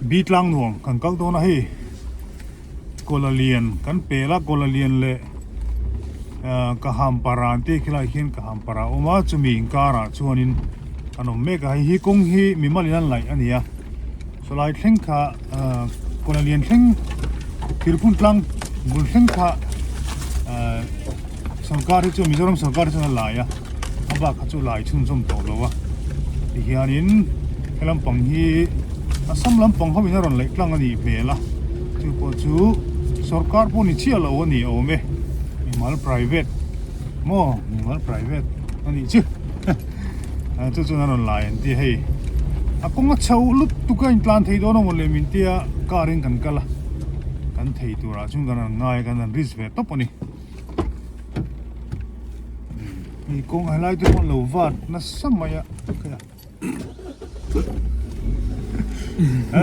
Bi tlang nuam kan kal dawn a hei Kawlalian kan pel a Kawlalian leh ah Kahampara an tih khilaiah khian Kahampara a awm a chumi inkarah chuanin an awm mek a hei hi kawng hi mimal in an laih a ni a sawlai thleng kha ah Kawlalian thleng thirphun tlang bul thleng kha ah Sorkar hi chu Mizoram sorkar hi chuan a lai a, a bak kha chu lai chhunzawm tawh lo a. Tihianin he lampang hi Assam lampang ho in a rawn laih tlang a nih hmel a, chu pawh chu sorkar pawh ni chiah lo a ni awm e, mimal private maw mimal private a nih chu chu chuan a rawn lai an ti a hei a kawng a chho lutuk a intlan thei dawn a maw le min tia car in kan kal a kan thei turah chuan kan rawn ngai a kan rawn risk ve tawp a ni. Hei kawng a helai te pawh an lo vat nasa mai a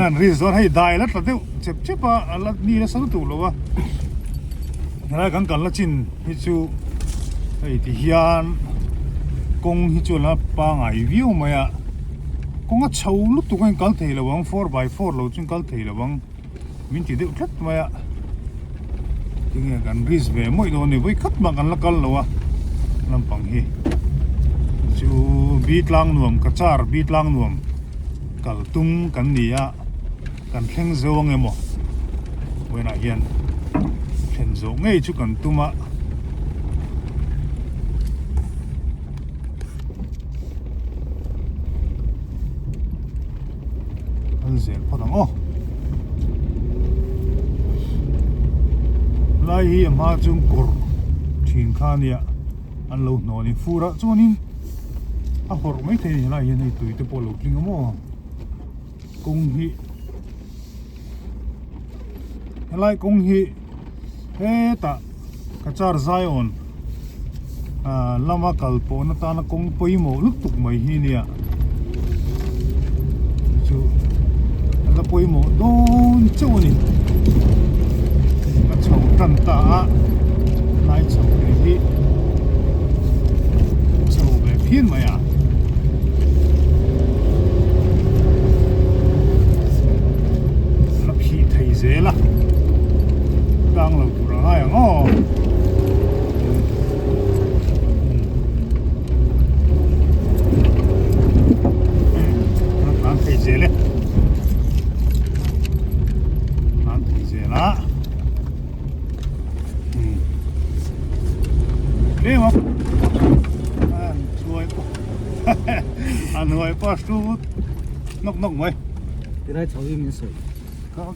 an risk dawn hei dai la tla deuh chep chep a a la ni nasa lutuk lo a helai kan kalna chin hi chu hei ti hian kawng hi chu a la pangai viau mai a kawng a chho lutuk a in kal thei lo ang 4x4 lo chu in kal thei lo ang. Min ti deuh tlat mai a, tinge kan risk ve mawih dawn a ni, vawikhat mah kan la kal lo a lampang hi chu bi tlang nuam ka car bi tlang nuam kal tum kan ni a kan thleng zo ang emaw vawiinah hian thlen zawh ngei chu kan tum a. An zel phawt ang aw. Lai hi a hma chuan kawr thin kha ania an lo hnawh a ni. Fur ah chuanin a hawrh mai thei a ni helaiah hian hei tui te pawh a lo tling a maw kawng hi helai kawng hi hetah Cachar Zion lama kal pawhna tana kawng pawimawh lutuk mai hi nia chu a la pawimawh dawn chauh a ni a chho tan ta a lai chho ve hi chho ve phian mai a. La phih thei zel a tang lo tur a ngai ang aw. A tlan thei zel e tlan thei zel a tlem a a hnuai pawh a hrut nawk nawk mai tilai chho hi min sawi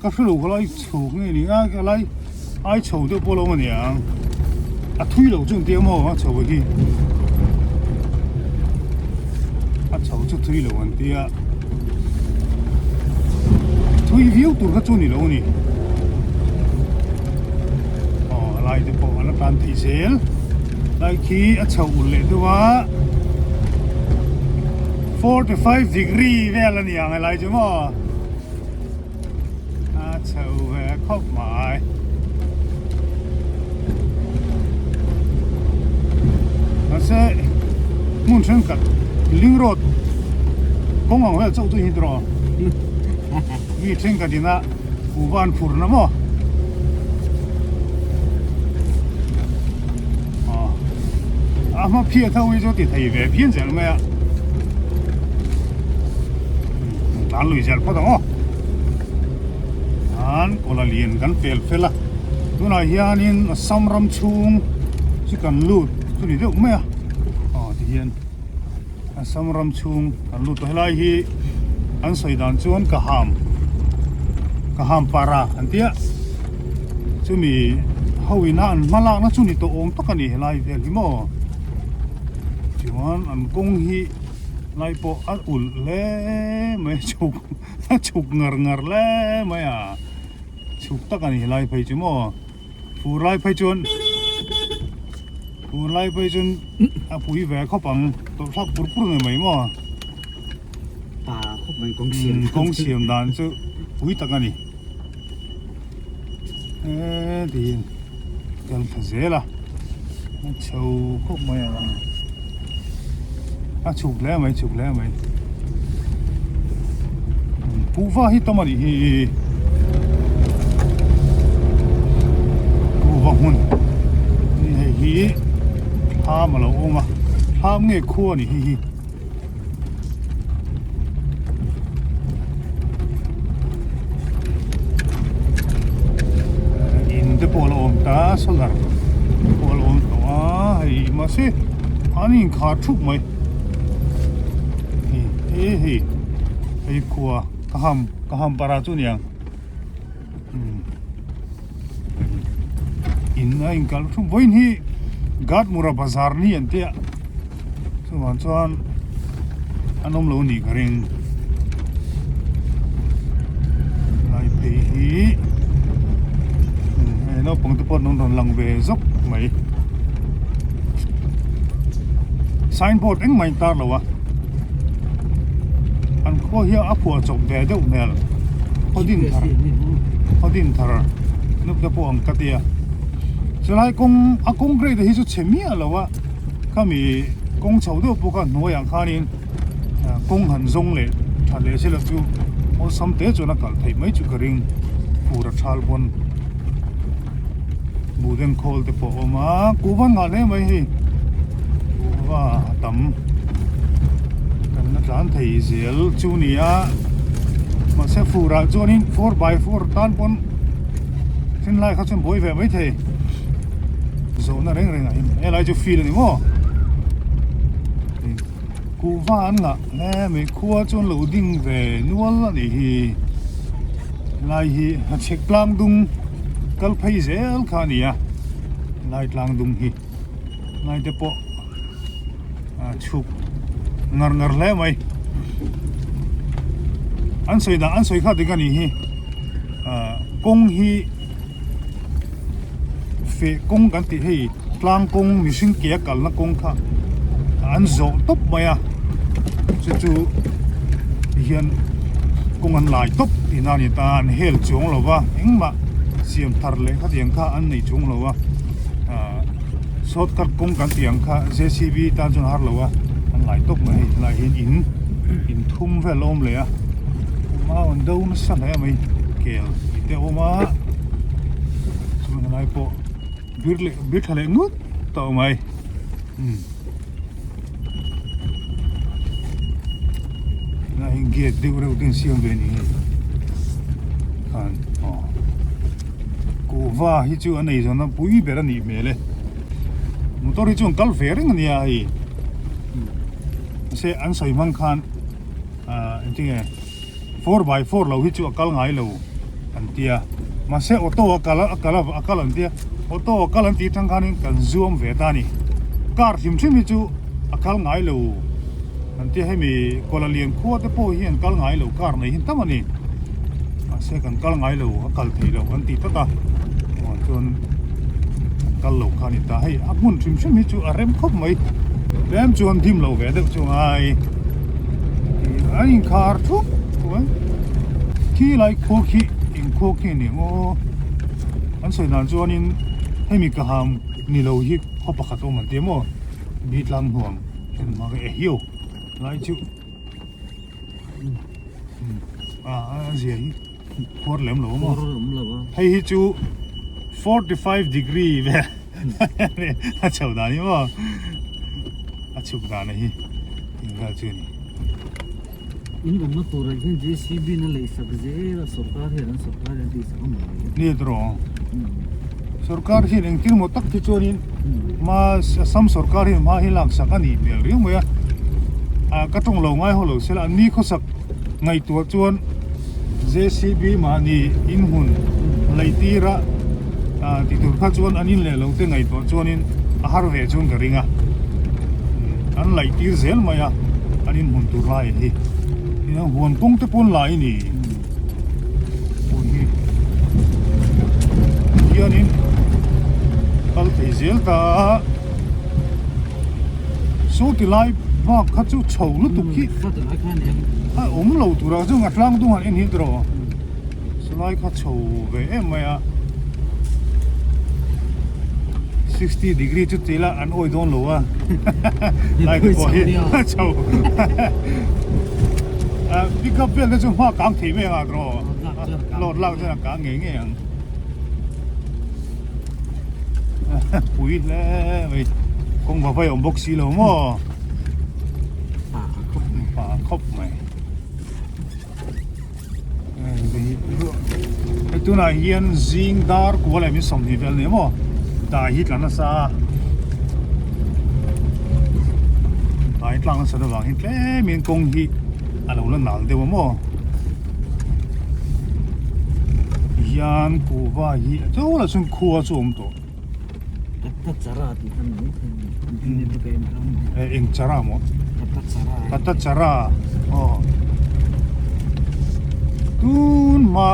ka hre lo khalai chho nge ni a khalai ai chho deuh pawh lo a ni ang a thui lo chu engtia maw a chho hi a chho chu thui lo an tia thui viau tur kha chu ni lo a ni aw a lai te pawh a la tan thei zel lai khi a chho ulh leh deuh a 45 degree vel a ni ang helai chu maw a chho ve khawp mai. Mahse hmun thenkhat ling road kawng ang vel chauh chu hi tiraw mi thenkhat ina kuhva an phur na maw a hma phiat ho hi chu ti thei ve phian zel mai a tlan lui zel phawt ang aw an kawla lian kan pel fel a tunah hianin Assam ram chhung chu kan lut chu ni deuh mai a aw tihian Assam ram chhung kan lut tawh helai hi an sawi dan chuan Kaham Kaham para an tia chumi ho ina an hma lakna chu ni tawh awm tak a ni helai vel hi maw chuan an kawng hi lai pawh a ulh hle mai chhuk a chhuk ngar ngar hle mai a chhuk tak a ni helai phei chu maw fur lai phei chuan fur lai phei chuan a pui ve khawp ang tawlh thlak pur pur ngei mai maw pa khawp mai kawng siam kawng siam dan chu pui tak a ni e tiin kal thla zel a a chho khawp mai a a chhuk hle mai chhuk hle mai. Kuhva hi tam a nih hi. Kuhva hmun hei hi thlam a lo awm a thlam nge khua a nih hi hi. In te pawh a lo awm ta solar pawh a lo awm tawh a hei mahse an inkhar thup mai hei hei hei khua ka ham ka ham para chu aniang in a inkal thup vawiin hi Gatmura bazar ni an tia chuvang chuan an awm lo a nih ka ring lai phei hi hei naupang te pawh an rawn lang ve zawk mai signboard engmah a intar lo a an khua hi a phuah chawp ve deuh hmel khaw din thar khaw din thar nuk te pawh ang ka tia chulai kawng a kawng grade hi chu chhe miah lo a khami kawng chho deuh pawh kha hnuaiah khanin kawng han zawng leh tha leh sela chu awlsam te chuan a kalh theih mai chu ka ring fur a thal pawn buh khawl te pawh a awm a kuhva nghah hle mai hei kuhva a tam kan la tlan thei zel chu a ni a mahse furah chuanin 4x4 tan pawn thinlai kha chuan buai ve mai thei. Zawhna reng reng ah hian helai chu field a ni maw kuhva an ngah hle mai khua chuan lo ding ve nual a nih hi helai hi hachhek tlang dung kal phei zel kha a ni a helai tlang dung hi helai te pawh a chhuk ngar ngar hle mai an sawi dah an sawi kha dik a nih hi ah kawng hi. Feh kawng kan tih hei tlang kawng mihring ke a kalna kawng kha an zawh tawp mai a chu chu tihian kawng an lai tawp tihna a ni ta an hel chuang lo va engmah siam thar leh khatiang kha an nei chuang lo a ah shortcut kawng kan tih ang kha J C B tan chuan a har lo a an lai tawp mai hei helaiah hian in in thum vel a awm leh a mau an do nasa hle mai kel tih te a awm a. Chuan helai pawh bir leh bir tha leh ngut tawh mai umm helai hi gate deuh reuh te an siam ve a ni hei khan aw kuhva hi chu an eizawnna pui ber a nih hmel e motor hi chu an kal ve reng a nia hei mahse an sawi hmang khan ah engtinge. 4x4 lo hi chu a kal ngai lo an tia mahse auto a kal a kal a kal an tia auto a kal an tih atang khanin kan zuam ve ta a ni car hrim hrim hi chu a kal ngai lo an tia hemi Kuala Lian khua te pawh hi an kal ngai lo car nei hi tam a ni mahse kan kal ngai lo a kal thei lo an ti tlat a chuan chuan kan kal lo kha a ni ta hei a hmun hrim hrim hi chu a rem khawp mai tlem chuan dim lo ve deuh chu ngai. An inkhar thup mai khi lai khua khi eng khua khi ni maw an sawi dan chuanin hemi ka ham ni lo hi khaw pakhat awm an ti maw bi tlang hnuam en hma ka ehiau lai chu a a zia hi khuar lem lo maw hei hi chu 45 degree vel a chho dan hi maw a chhuk dan a hi tih vel chu a ni. In awmna turah hian JCB na lei sak zel a sorkar hian an sorkar hian tih sak a maw le. Ni tawh sorkar hian engtin maw tak hi chuanin hma Assam sorkar hian hma hi lak sak a nih hmel riau mai a ah ka tawng lo ngai haw lo sela an ni khawsak ngaihtuah chuan JCB mahni inhmun lei tira ah ti tur kha chuan an in leh lo te ngaihtuah chuanin a har ve chuan ka ring a an laih tir zel mai a an inhmun tur lai hi tin a huan kawng te pawn lai a ni huan hi hianin kal thei zel ta a saw ti lai bak kha chu chho lutuk hi a awm lo tur a chung a tlang dung han en hi tawh Chulai kha chho ve em mai a 60 degree chu tih la an awi dawn lo a lai te pawh hi a chho. Pickup vel te chu hma kang thei mai ang a tawh. Load lak chuan a kang ngei ngei ang. Pui hle mai. Kawng va vai awm bawk si lo maw? Pa khawp mai. Pa khawp mai. Hei tunah hian zing dar kua leh min 20 vel nia maw dai hi tla nasa a dai tlang nasa avang hian tlem in kawng hi a lo la nal deuh a maw hian kuhva hi chu lah chuan khua chu a awm tawh. Eng chara maw? Patachara aw tun hma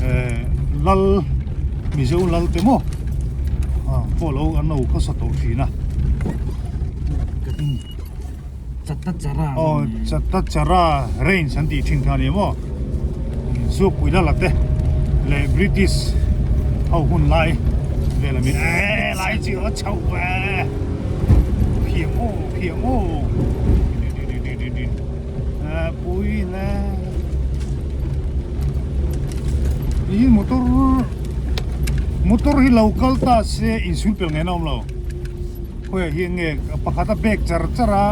eh lal Mizo lal te maw pawh lo an lo khawsa tawh thin a aw Chatachara range an tih thin kha a ni maw Zuapui lala te leh British ho hun lai vel ami eee lai chi a chhoh ve phiang aw phiang aw pui hle ih motor motor hi lo kal ta se insul pel ngaihna awm lo. Khawiah hian nge pakhat a bag char char a,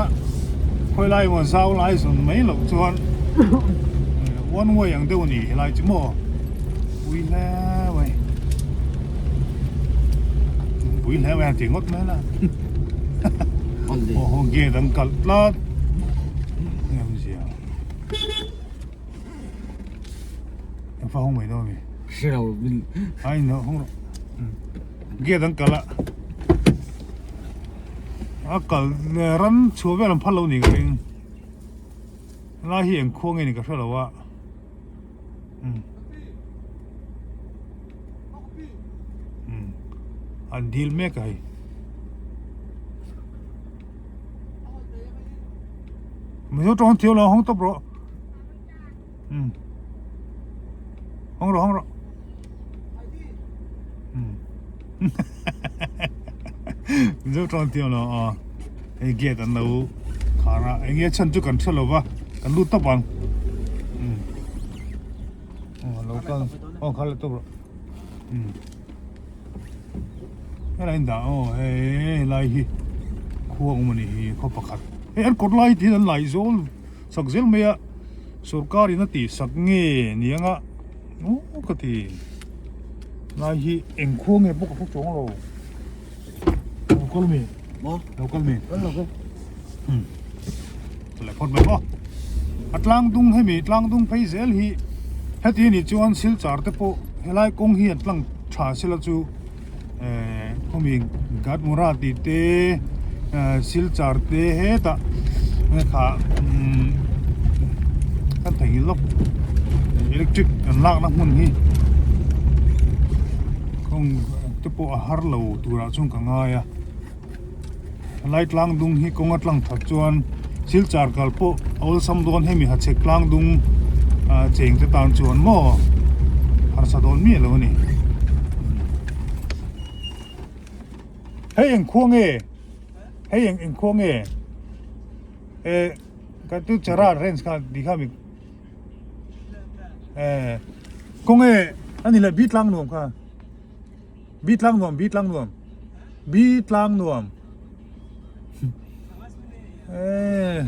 khawi lai emaw zau lai zawn mai loh chuan one way ang deuh a ni helai chu maw pui hle mai pui hle mai a ti ngawt mai la aw gate an kalh tlat engzia engfa hawng mai dawn a mi hre lo ai no hawng rawh Gate an kalh a a kal ram chhuah vel an phal lo ni ka ring helai hi eng khua nge ni ka hre lo a umm umm an dil mek a hei mizo tawng thiam lo hawng tawp rawh umm hawng rawh hawng rawh umm mizo tawng thiam lo aw hei gate an lo khar a eng nge chhan chu kan hre lo va kan lut tawp ang umm aw lo kal aw kha la tawp rawh umm helai in dah aw hei helai hi khua awm a ni hi khaw pakhat hei an kawt lai hi ti hian an lai zawl. Sak zel mai a, sorkar in a tih sak nge ni anga aw ka ti. Lai hi eng khua nge pawh ka hre chuang lo. Lo kal mi? Maw? Lo kal mi? Kal lo ke. Hmm. Chale phawt mai maw. A tlang dung hemi tlang dung phei zel hi heti ni chuan silchar te pawh helai kawng hi an tlang tha sela chu eh khawmi Gatmura tih te eh Silchar te hetah kha umm kan theihnghilh lawk electric an lakna hmun hi kawng te pawh a har lo turah chuan ka ngai a helai tlang dung hi kawng a tlang that chuan Silchar kal pawh a awlsam dawn hemi hachhek tlang dung ah cheng te tan chuan maw harsa dawn miah lo a ni. Hei eng khua nge hei eng eng khua nge eh ka tu chara range kha ti kha mi eh kawng nge a ni leh bi tlang nuam kha bi tlang nuam bi tlang nuam bi tlang nuam eh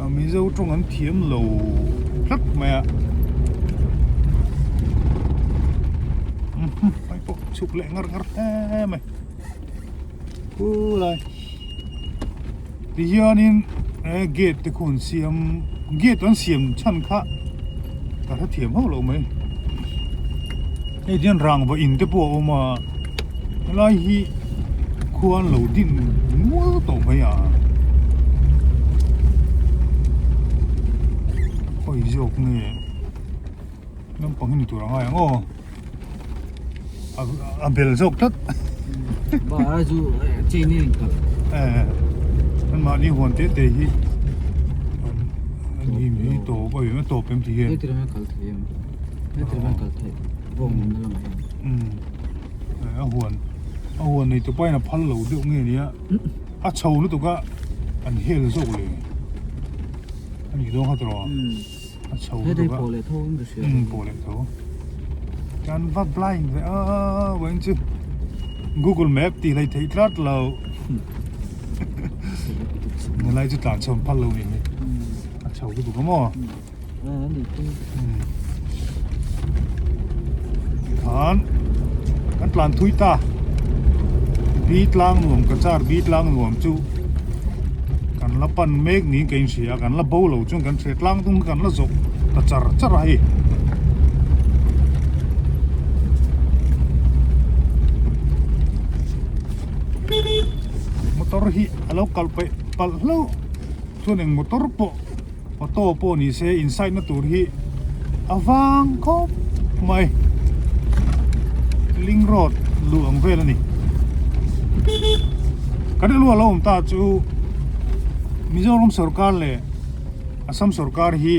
A Mizo tawng an thiam lo tlat mai a hei pawh chhuk leh ngar ngar hle mai khulai tihianin he gate te khu an siam gate an siam chhan kha ka hrethiam hauh lo mai hei hian rangva in te pawh a awm a helai hi khua an lo din mual tawh mai a khawi zawk nge naupang hi ni tur a ngai ang aw a bel zawk tlat eh anmahni huan te te hi an hi tawp a tawp em ti hian. Umm a huan A huan nei tupa in a phal lo deuh nge nia a chho lutuk a an hel zawk le a nih dawn kha tawh a chho lutuk a umm pawh leh tho kan va blind ve a vawiin chu google map tih hlei theih tlat lo helai chu tlan chhuan phal lo ni hi a chho lutuk a maw. Tikhan kan tlan thui ta bi tlang nuam ka char bi tlang nuam chu kan la pan mek niin ka inhria a kan la bo lo chuan kan hria tlang tung kan la zawk ta char char a hei. Motor hi a lo kal peih palh hlauh chuan eng motor pawh. Auto pawh ni se inside na tur hi a vang khawp mai link road luh ang vel a ni kan rilru a lo awm ta chu Mizoram sorkar leh Assam sorkar hi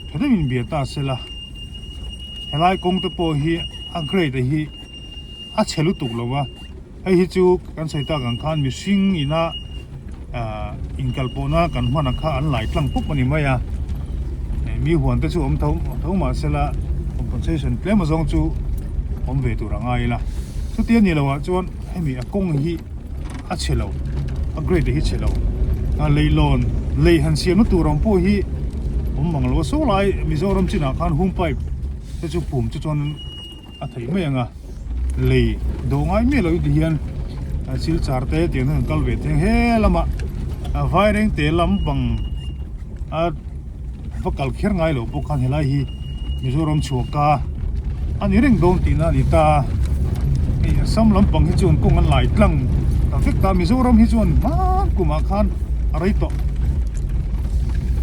tha deuhin bia ta se la helai kawng te pawh hi a grade hi a chhe lutuk lo va. Hei hi chu kan sawi tak ang khan mihring ina ah inkalpawhna kan hman ang kha an lai tlang pawp a ni mai a, mi huan te chu awm tho tho mah sela compensation tlem azawng chu awm ve tur a ngai ila chuti a ni loh ah chuan hemi a kawng hi a chhe lo a grade hi chhe lo a leihlawn lei han siamna tur ang pawh hi awm mang lo a saw lai Mizoram chinah khan home pipe te chu phum chu chuan. a theih mai ang a lei dawh ngai miah lo ti hian thil char te tiang hian an kal ve thei he lamah a vaireng te lampang a va kal kher ngai lo bawk khan helai hi Mizoram chhuak ka a ni reng dawn tihna a ni ta hei Assam lampang hi chuan kawng an lai tlang ta vek ta Mizoram hi chuan hman kumah khan a rei tawh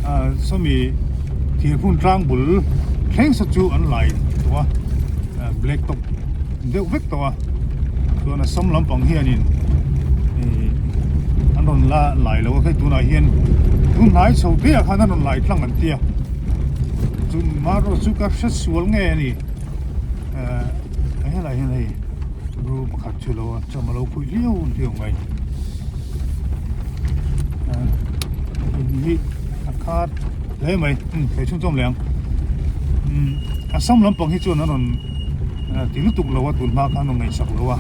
ah sawmi thir hmun tlang bul thleng sa chu an lai tawh a ah black top deuh vek tawh a chuan a sam lampang hianin ih an rawn la lai lo a hei tunah hian tun hnai chho te ah khan an rawn lai tlang an tia chu marawh chu ka hre sual nge a ni ah helaiah hian hei bru pakhat chu lo a cham a lo phui hliau hliau mai. In hi a khat hle mai umm thei chhun chawm leh ang umm Assam lampang hi chuan an rawn ti lutuk lo a tun hma khan an rawn ngaihsak lo a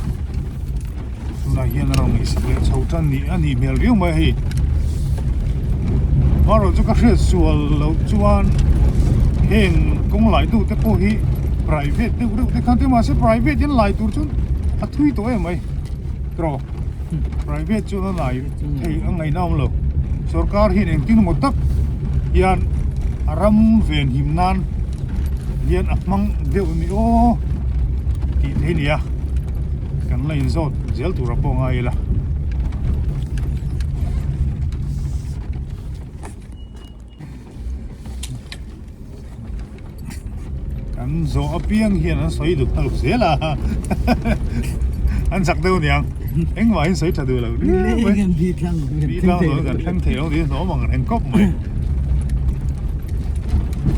tunah hian an rawn ngaihsak leh chho tan nih a nih hmel riau mai a hei erawh chu ka hriat sual loh chuan heng kawng lai tu te pawh hi private deuh reuh te khan te mahse private in lai tur chuan a thui tawh em mai tawh. Private chuan a lai thei a ngaihna awm lo. Sorkar hian engtin emaw tak hian a ram ven him nan hian a hmang deuh a ni aw tih thei a ni a, kan la inzawt zel tur a pawh ngai ila. Kan zawh apiang hian an sawi duh lo zel a an chak deuh aniang engmah in sawi tha duh lo riau mai bi tlang lo kan thleng thei lo tih hlawm ang reng khawp mai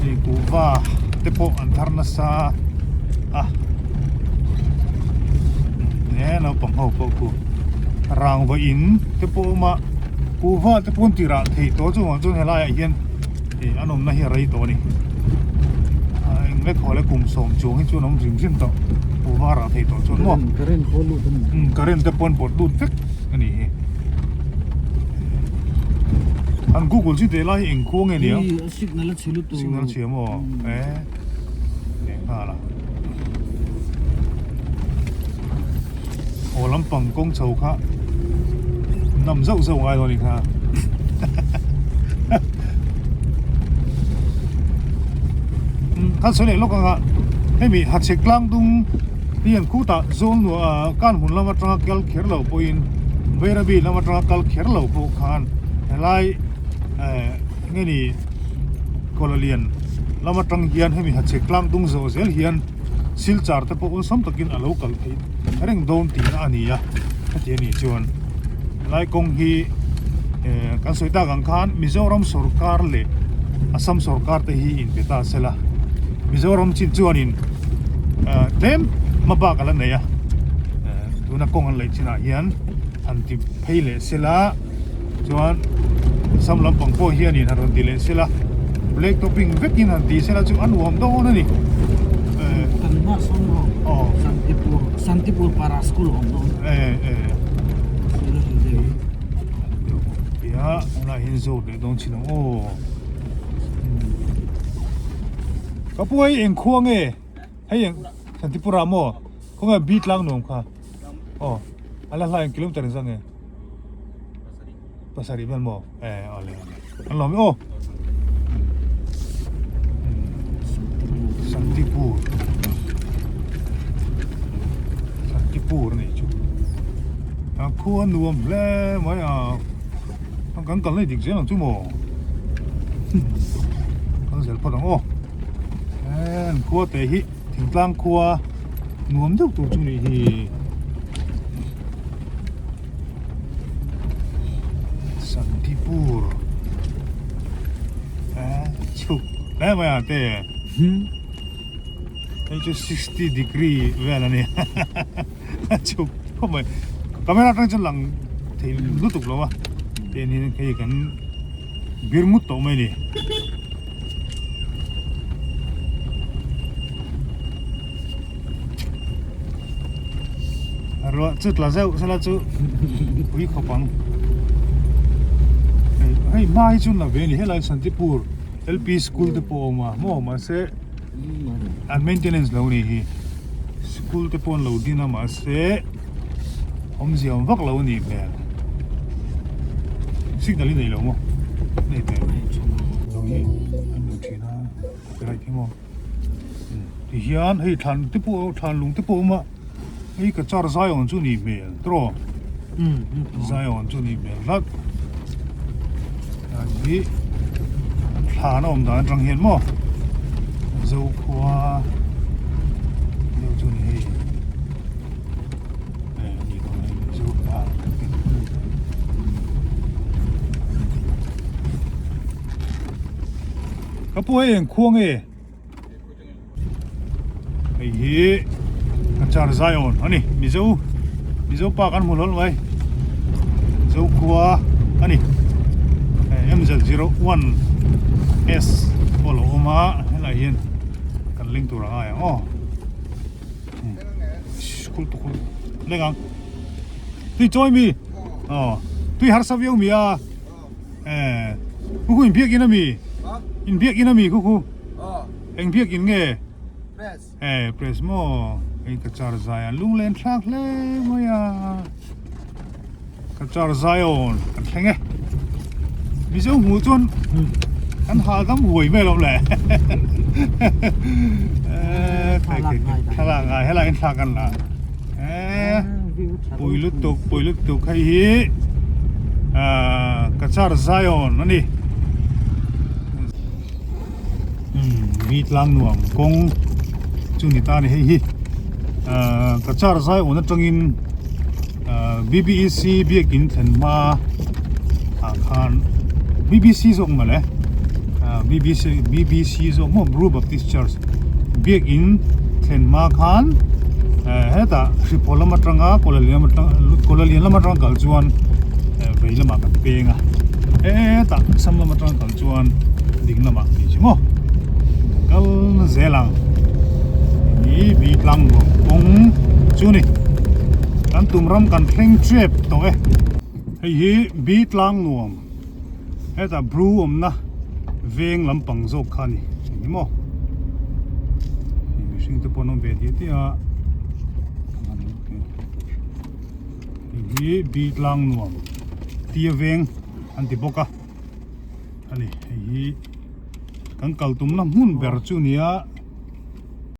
hei kuhva te pawh an thar nasa a e naupang ho pawh khu rangva in te pawh a awm a kuhva te pawh an ti rah thei tawh chuvang chuan helai ah hian. Ih an awmna hi a rei tawh a ni ah eng lek haw le kum sawm chuang hi chuan a awm hrim hrim tawh kuhva rah thei tawh chuan maw current pawh lut a ni umm current te pawh an pawt lut vek a ni hi an google chu teh lai hi eng khua nge ni ang ih signal a chhe lutuk signal a chhe maw e leh nghal a aw lampang kawng chho kha nam zauh zauh ngai lo a ni kha khan sawi leh lawk anga hemi hachhek tlang dung hi an khutah zawl nuah ah kan hmun lam atanga kal kher lo pawhin Bairabi lam atanga kal kher lo pawh khan helai eh enge ni Kawlalian lam atang hian hemi hachhek tlang dung zawh zel hian Silchar te pawh awlsam takin a lo kal theih reng dawn tihna a ni a, heti a nih chuan helai kawng hi eh kan sawi tak ang khan Mizoram sawrkar leh Assam sawrkar te hi inpe ta sela Mizoram chin chuanin eh tlem hma bak a la nei a eh. Tuna kawng an laih chinah hian han ti phei leh sela chuan sam lampang pawh hianin han rawn ti leh sela black topping vekin han ti sela chu a nuam dawn a ni. Kan hma sawn maw Santipur Santipur para school a awm dawn. Tia helai hian zawt leh dawn chin ang aw. Ka pu hei eng khua nge? Hei eng Santipura maw? Khawnge bi tlang nuam kha? Aw a la hlai kilometer engzah nge? Pasarih vel maw? E awle awle an lawm e aw. Santipur Santipur a nih chu a khua nuam hle mai a kan kal na dik zel ang chu maw kal zel phawt ang aw an khua te hi thingtlang khua nuam deuh tur chu nih hi. Santipur eh chhuk hle mai a te hei chu 60 degree vel a ni chhuk khawp mai camera atang chuan lang thei lutuk lo a ten hian hei kan bir ngut tawh mai a ni. Ruah chu tla zeuh sela chu pui khawp ang hei hma hi chu la ve a ni helai Santipur L P school te pawh a awm a maw mahse an maintenance lo ni hi school te pawh an lo din a mahse awmzia awm vak lo a nih hmel signal hi nei lo maw nei teh lo hi an lo thin a copyright hi maw. Tihian hei thlan te pawh thlan lung te pawh a awm a hei ka char Zion chu nih hmel tawh Zion chu nih hmel tlat hi thlan a awm dan atang hian maw Zokhua deuh chu ni hei Zokhua. Ka pu hei eng khuang e? Hei hi Cachar Zion a ni Mizo Mizo pa kan hmu hlawl mai Mizo khua a ni MZ01 S pawh a lo awm a helai hian kan leng tur a ngai ang aw khul tu khul leng ang tui chawi mi aw tui harsa viau mi a. Eh, khu khu in biak in ami? In biak in ami khu khu? Eng biak in nge? Press. Eh, press mo. Hei ka char zai an lung len thlak hle mai a. Ka char zai on kan thleng e. Mizo hmu chuan kan hal dam huai mai lo le. Eh, thlalak ngai helai in thlak kan la. Eh, pui lutuk pui lutuk hei hi ah Cachar Zion a ni umm mi tlang nuam kawng chu ni ta a ni hei hi ah Cachar Zion atangin ah B_B_E_C biakin thlen hma ah khan B_B_C zawk mawle ah B_B_C B_B_C zawk maw Bru Baptist Church biakin thlen hma khan eh hetah hriphaw lam atanga kawlalian atang kawlalian lam atang kal chuan eh vei lamah kan peng a hetah sam lam atang kal chuan ding lamah ni chu maw kan kal zel ang hi bi tlang nuam kawng chu ni kan tum ram kan thleng tep tawh e hei hi bi tlang nuam. Hetah bru awmna veng lampang zawk kha a ni eng emaw hei mihring te pawh an awm ve tih tih a hei hi bi tlang nuam tia veng an ti bawk a a ni hei hi kan kal tumna hmun ber chu a ni a.